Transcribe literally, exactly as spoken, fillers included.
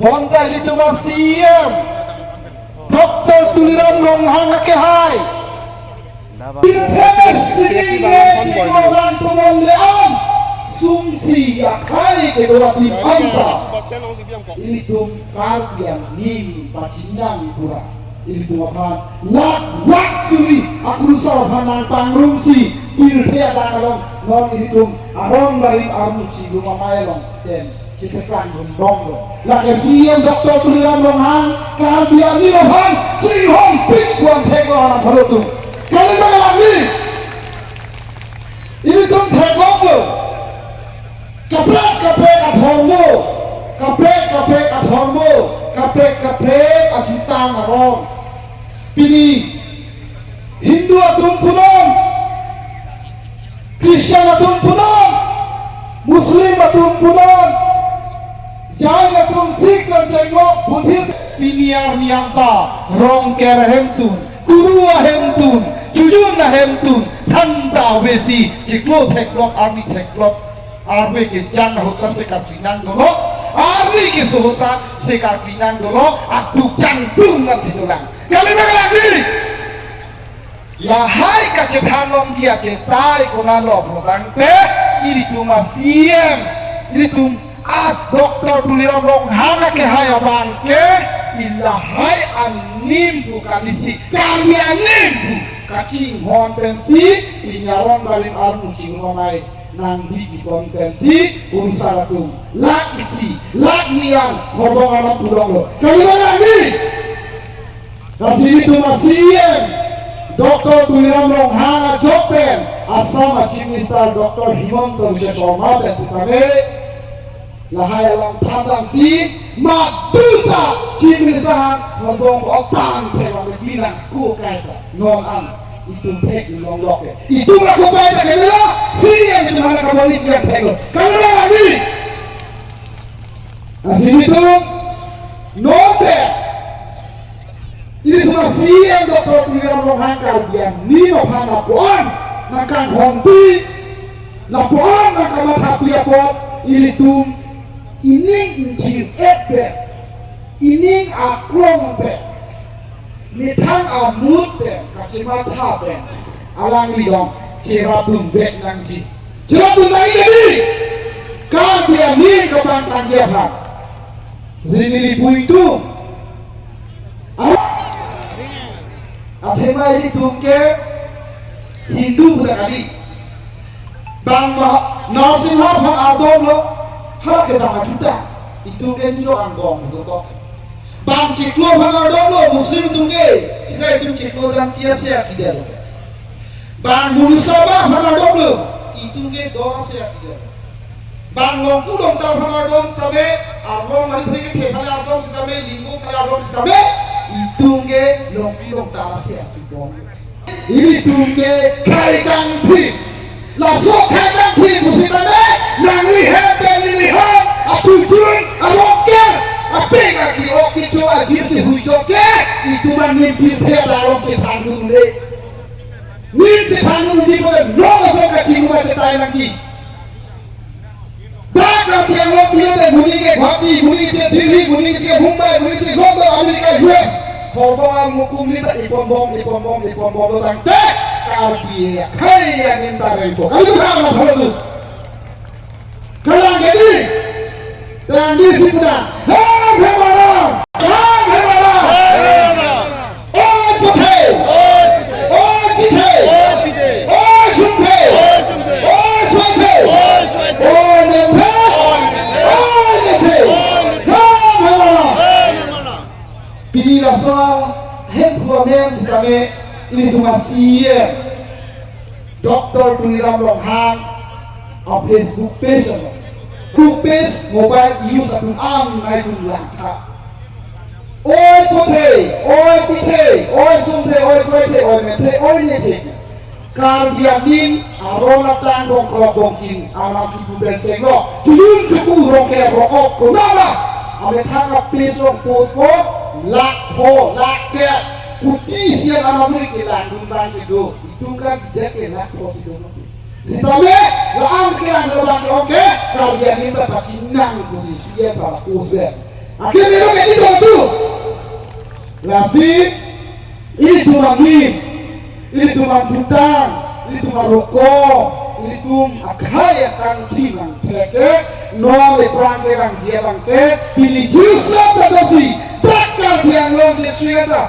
Bonta ilitum a-C E M Doctor Tuliram Ronghang akehai. Pirthe singing me chiklo lang tumon le-an sungsi akhai kedo adim anta. Ilitum Karbi aning pachinang pura. Ilitum aphan lak lak suri akurusar aphan nangpangrumsi pirthe adak along non ilitum arong barim armu chingrum amei along pen chitheklang rumdong lo. Lake C E M Doctor Tuliram Ronghang Karbi aning aphan chinghon pik puan thek lo anak pharo atum. Kali bang lagi. Ilitum theklonglo. Kaprek kaprek athormo, kaprek kaprek athormo, kaprek kaprek ajutang arong. Pini Hindu atum punon, Christian atum punon, Muslim atum punon, Jain atum, Sikh, Sangchainglok, Buddhist. Pini arni anta Rongker ahemtun, Kuru ahemtun, Chojun ahemtun thangta avesi chiklo theklot, arni theklot arve kejang ahut ta se karklinang dolo, arni keso ahut ta se karklinang dolo, atuk changplung ngan si dolang. Kali bang lagi. Lahai kachethan longji achetai konatlo pulotangte, ilitum a-C E M, ilitum a-Doctor Tuliram Ronghang akehai abang ke, lahai anim pu kalisi, Karbi anim pu kachinghon pensi, pini arong barim armu chingrum amei nangbi pipon pensi, kurusar atum lak isi, lak ni-an, horbong alam pulonglo. Kali bang lagi. Lasi ilitum a-C E M Doctor Tuliram Ronghang ajok pen Assam a-Chief Minister Doctor Himanta Biswa Sarma pen sitame lahai along thandamsi madu ta Chief Minister aphan horbong oktang phelong pinang ko kaita non an itum thek longlo ke. Itum la kopai ta kemela, C E M itum hala kaboni piang theklo. Kali bang lagi. Lasi ilitum non pen ilitum a-C E M Doctor Tuliram Ronghang Karbi aning aphan lapuan nangkanghonpi, lapuan nangkamathapi apot ilitum ining ingthir-et pen, ining aklong pen, methang amut pen, kachematha pen, alangli along cherapdun vek nangji. Cherapdun nangji. Karbi aning kepangtangji aphan. Jadi neli pu itum. Ah. Athema ilitum ke Hindu pu ta kali. Bang ma Narsimha aphan ardom lo, hala ke bang ajuta. Itum ke nijo angbong dokok. Bang chiklo aphan ardom lo, Muslim atum ke. Sita itum chiklo dam tiya se akidar lo. Bang Buddhist aphan ardom lo, itum ke dor se akidar lo. Bang longku longtar aphan ardom sitame, arlong mari phre kethe aphan ardom sitame, linggo aphan ardom sitame, itum ke longku longtar se akidar lo. Ilitum ke khai kangthim. Laso khai kangthim pusitame, nangli hem pen neli hem, achujun, arongker, apek akli ok kecho, agir si huijo ke, itum aning pirthe adarong kethang dunle. Ning kethang dunji pu non laso kachingma chetai nangji. Dak Karbi Anglong pulote monit ke Guwahati, monit si Delhi, monit si Mumbai, monit si London, America, U S. Horbong along mukum nita iponbom, iponbom, iponbom lo tangte Karbi akhei aning ta rengpo. Kali ko tha ma phalo tu. Kalang ke di. Tangdi si puta. Hei, hei, mara. Hei, hei, mara. Oi, puthe! Oi, pithe! Oi, sungthe! Oi, soithe! Oi, nethe! Oi, nethe! Oi, mala! Pini laso ahemphu amen sitame ilitum a-C E M Doctor Tuliram Ronghang a-Facebook page along. Facebook page mobile use atum an nai tum langtha. Oi puthe, oi pithe, oi sungthe, oi soithe, oi methe, oi nethe. Karbi aning aron atang bongkrok bongkin anak ibu benceng lo. Tuyun tuku rongke rokok konama. Amethang a-page along post ko lakh pho, lakh kep, kuti sian anak milik kelang dundang kedo. Itum kan dek le lakh pho si do. Sitame la-an kelang dundang ke oke, Karbi aning ta pachinang pusi C E M sala kusen. Akhirnya lo kati tu. Lasi ilitum angin, ilitum angkutang, ilitum aroko, ilitum akhai akangthi nangthelek ke, non epran ke bang jia bang ke, pini Jerusalem ta dosi, trakar biang long dia suya ta.